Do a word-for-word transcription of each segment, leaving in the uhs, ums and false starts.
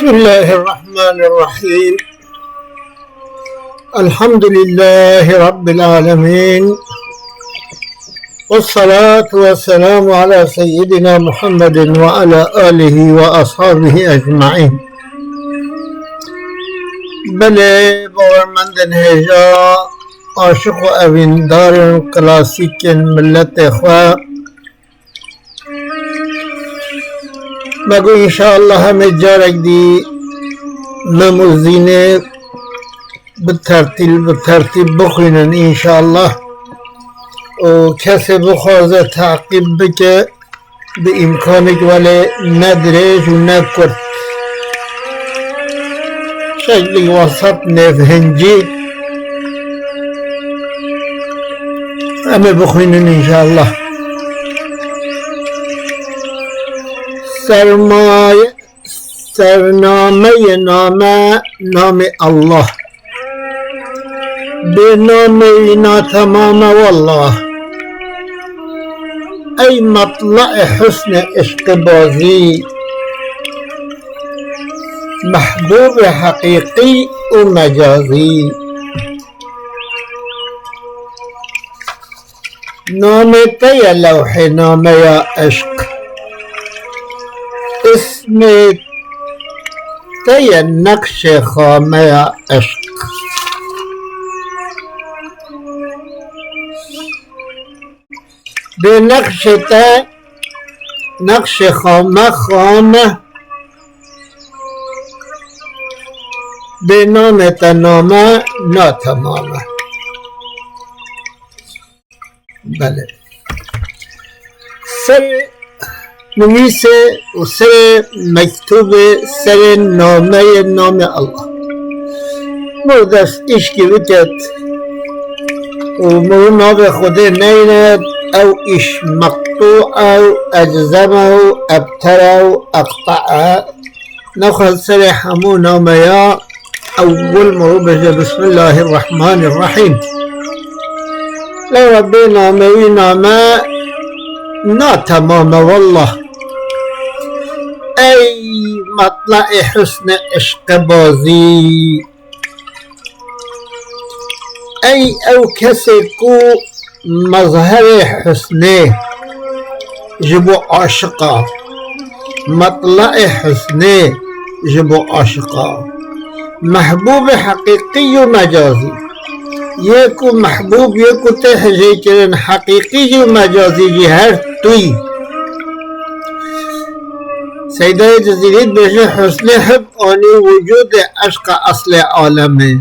بسم الله الرحمن الرحيم. الحمد لله رب العالمين. والصلاة والسلام على سيدنا محمد وعلى آله وأصحابه أجمعين. Belê, bawermendên hêja, aşiq û evîndarên klasîkên miletê xwe, me got, înşallah, em ê carek dî Mem û Zînê bi tertîl, bi tertîb bixwînin, înşallah. Û kesê bixwaze teqîb bike, bi îmkanek welê ne dirêj û ne kurt. Şeklî wesat nêvhincî. Em ê bixwînin înşallah. Sermaye, sernameyê name, namê Allah. Bê namê wî natemam e wallah. Ey metlaê husnê eşqibazî, mehbûbê heqîqî û mecazî. Namê te ye lewhê nameya eşq. Ismê te ye neqşê xameya eşq. Bê neqşê te, neqşê xame xam e. Bê namê te name natemam e. Belê. Serê nivîsê û serê mektûbê, serê nameyê namê Allah. Miro dest îşkî biket û miro navê Xwedê neyne, ew îş meqtû e û eczem e û ebter e û eqta e. Nexwe serê hemû nameya ewil miro bêje, Bismillahirrahmanirrahîm. Lewra bê nameyî name natemam e wallah. Ey metlaê husnê eşqebazî. Ey ew kesê ku mezherê husnê ji bo aşiqa, metlaê husnê ji bo aşiqa, mehbûbê heqîqî û mecazî. Yê ku mehbûb, yê ku tê hijêkirin, heqîqî jî û mecazî jî her tu yî. Seydayê Cizîrî dibêje, husnê hub anî wicûdê eşqa eslê alemê.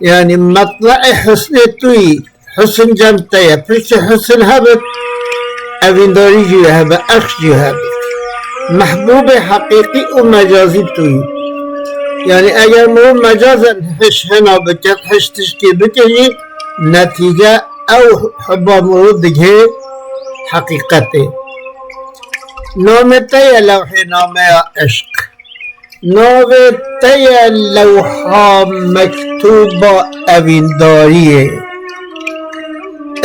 Yanî metlaê husnê tu yî. Husn cem te ye. Piştî husn hebit, evîndarî jî hebe, eşq jî hebe. Mehbûbê heqîqî û mecazî tu yî. Yanî eger miro mecazen hiş hina biket, hiş tişkê bike jî, netîce ew hiba miro digihê heqîqetê. Namê te ye lewhê nameya eşq. Navê te ye lewha mektûba evîndariyê.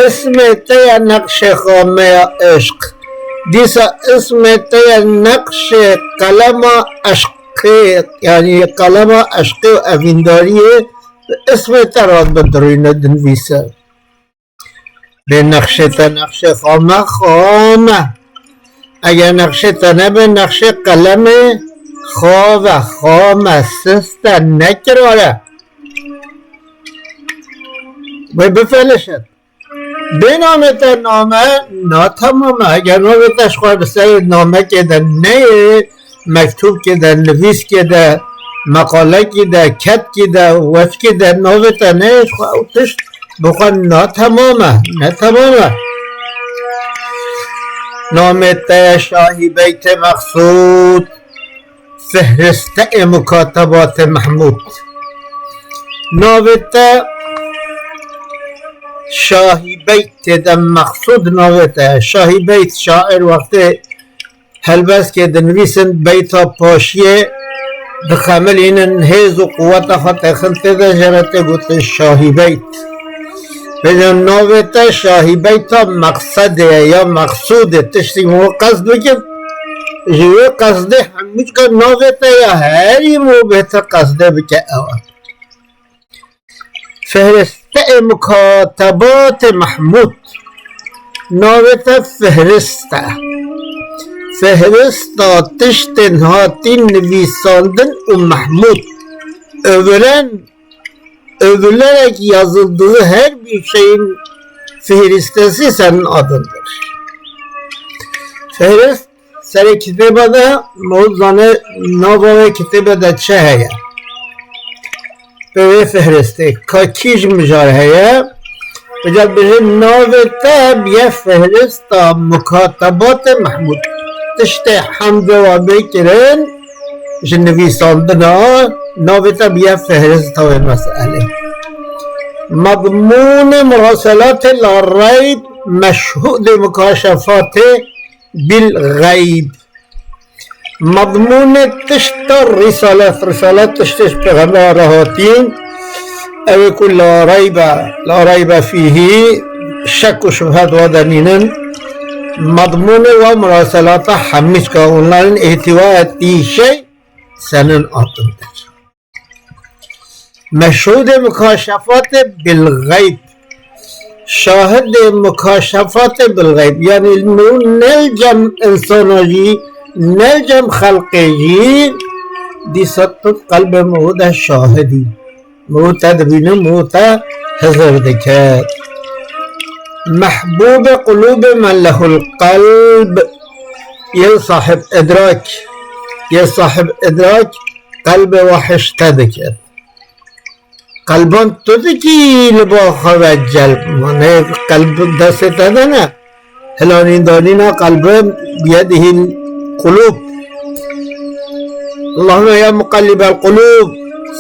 Ismê te ye neqşê xameya eşq. Dîsa ismê te ye neqşê qelema eşqê, yanî qelema eşqê û evîndariyê, bi ismê te re didirûne, dinivîse. Bê nexşê te nexşê xame, xame. Eger nexşê te nebe, nexşê qelemê xave, xame, siste, nekirar e. Wê bifelişin. Bê namê te name natemam e. Eger navê te ji xwe li ser namekê de neyê, mektûbkê de, nivîskê de, meqalekî de, ketkî de, wetkî de navê te neyê, ji xwe ew tişt bi xwe natemam e, netemam e. Namê te ye Şahî Beytê Mexsûd, Fihristeê Mukatebatê Mehmûd. Navê te Şahî Beyt tê de, Mexsûd navê te. Şahî Beyt şair wextê helbestkê dinivîsin, beyta paşiyê dixemilînin, hêz û quweta xwe têxin tê de, jê re tê gotin Şahî Beyt. Bêjin navê te Şahî Beyta Meqsedê ye ya Meqsûdê, tiştî min qesd bikin, Ji wê qesdê hemû çika navê te ya herî mû bêtir qesdê bike ew e. Fihristeê Mukatebatê Mehmûd. Navê te fihrist e. Fihrista tiştên hatîn nivîsandin û Mehmûd. Övülen, övülerek yazıldığı her bir şeyin fihristesi senin adındır. Fihrist serê kitêba de, mor zane nava wê kitêbe de çi heye. Pê wê fihristê ka kî ji mijar heye, vêca bêje navê te biye fihrista Mukatebatê Mehmûd. Tiştê hemdê wa bê kirin, ji nivîsandina navê te biye fihrista wê meselê. Mezmûnê muraselatê la reyb, meşhûdê mukaşefatê bil xeyb. Mezmûnê tişta risalet, risalet tiştê ji pêxembera re hatî, ew ê ku la reybe, la reybe fîhî, şek û şubhe di wa de nînin. Mezmûnê wa muraselata hemî çika onların ihtiva ettiği şey senin adındır. Meşhûdê mukaşefatê bil xeyb. Şahidê mukaşefatê bil xeyb. Yanî nû ne li cem insana jî, ne li cem xelqê jî, dîsa tu qelbê mû de şahidî. Mû te dibîne, mû te hizir dike. Mehbûbê qulûbê men lehul qelb. Yê sahib idrak. Yê sahib idrak qelbê wa hişte dike. Qelban tu dikî li ba xwe ve celb. Mane qelb destê te de ne. Hilanîndanîna qelbin biyedihîl qulûb. Allahümme ya muqallibel qulûb,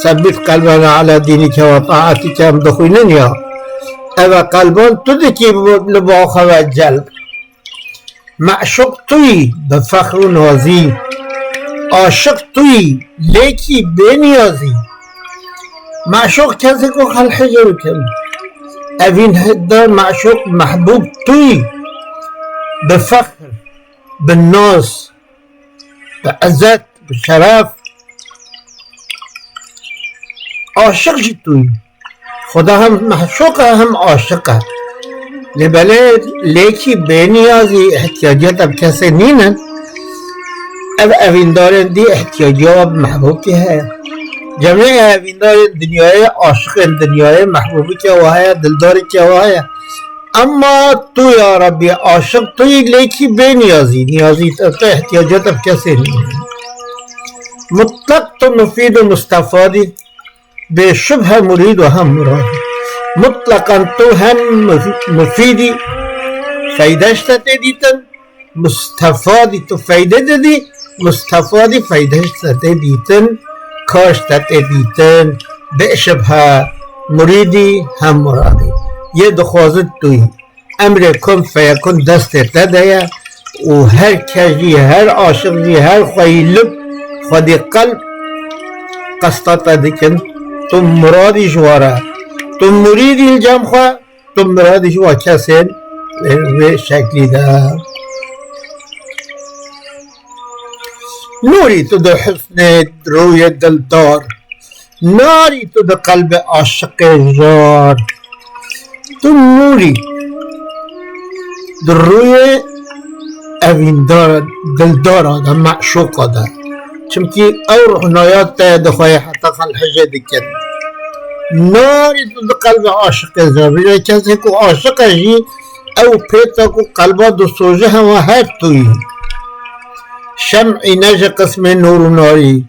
sebbit qelbena ala dînike ve taatike, em dixwînin ya. Eve qelban tu dikî li ba xwe ve celb. Meşûq tu yî bi fexr û nazî. Aşiq tu yî, lêkî bêniyazî. Meşûq kesê ku xelhicê bikin. Evîn hidda meşûq mehbûb tu yî. Bi fexr, bi naz, bi izzet, bi şeref. Aşiq jî tu yî. Xuda hem meşûq e, hem aşiq e. Lê belê lêkî bêniyazî, ihtiyaciya te bi kesê nînin. Ev evîndarên dî ihtiyaciya bi mehbûbkê heye. Cemê evîndarên dinyayê, aşiqên dinyayê, mehbûbikê wa heye, dildarikê wa heye. Emma tu ya Rabbî, aşiq tu yî, lêkî bêniyazî, niyazî te, te ihtiyaciya te bi kesê nînin. Mutlaq tu mufîd û mustefadî. Bê şubhe murîd û hem murad. Mutleqan tu hem muf-, mufîdî, feyde ji te tê dîtin, mustefadî tu feyde didî, mustefadî feyde ji te tê dîtin, kar ji te tê dîtin, bê şubhe murîdî hem muradî. Yê dixwazit tu yî. Emrê kun feyekun destê te de ye û her kes jî, her aşiq jî, her xweyî lib, xwedî qelb qesta te dikin. Tu muradî ji wa re, tu murîdî li cem xwe, tu miradî ji wa kesên vê şeklî de. Nûrî tu di husnê rûyê dildar. Narî tu di qelbê aşiqê jar. Tu nûrî di rûyê evîndar, dildara de, meşûqa de. Çimkî ew ruhnaya te dixweye heta xelhicê dikin. Narî tu di qelbê aşiqê jar. Bîra kesê ku aşiq e jî ew pêta ku qelba disoje hema her tu yî. Şem'î ne ji qismê nûr û narî.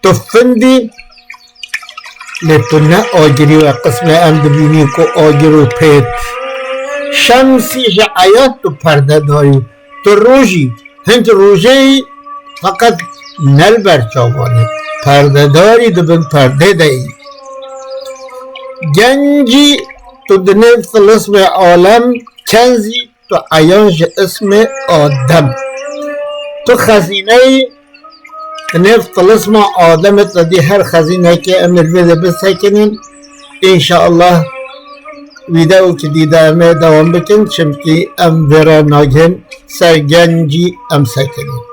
Tu findî, lê tu ne agirî we qismê em dibînî ku agir û pêt. Şemsî ji eyad tu perdedarî. Tu rojî, hin rojeyî feqet ne li ber çavan î. Perdedarî di bin perdê de yî. Gencî tu di nêv tilismê alem, kenzî tu eyan ji ismê Adem. Tu xezîneyî, di nêv tilisma Ademê te dî her xezînekê em ê li vê de bisekinin. Înşallah vîdeokî dî de em ê dewam bikin, çimkî em vê re nagihên ser gencî em sekinîn.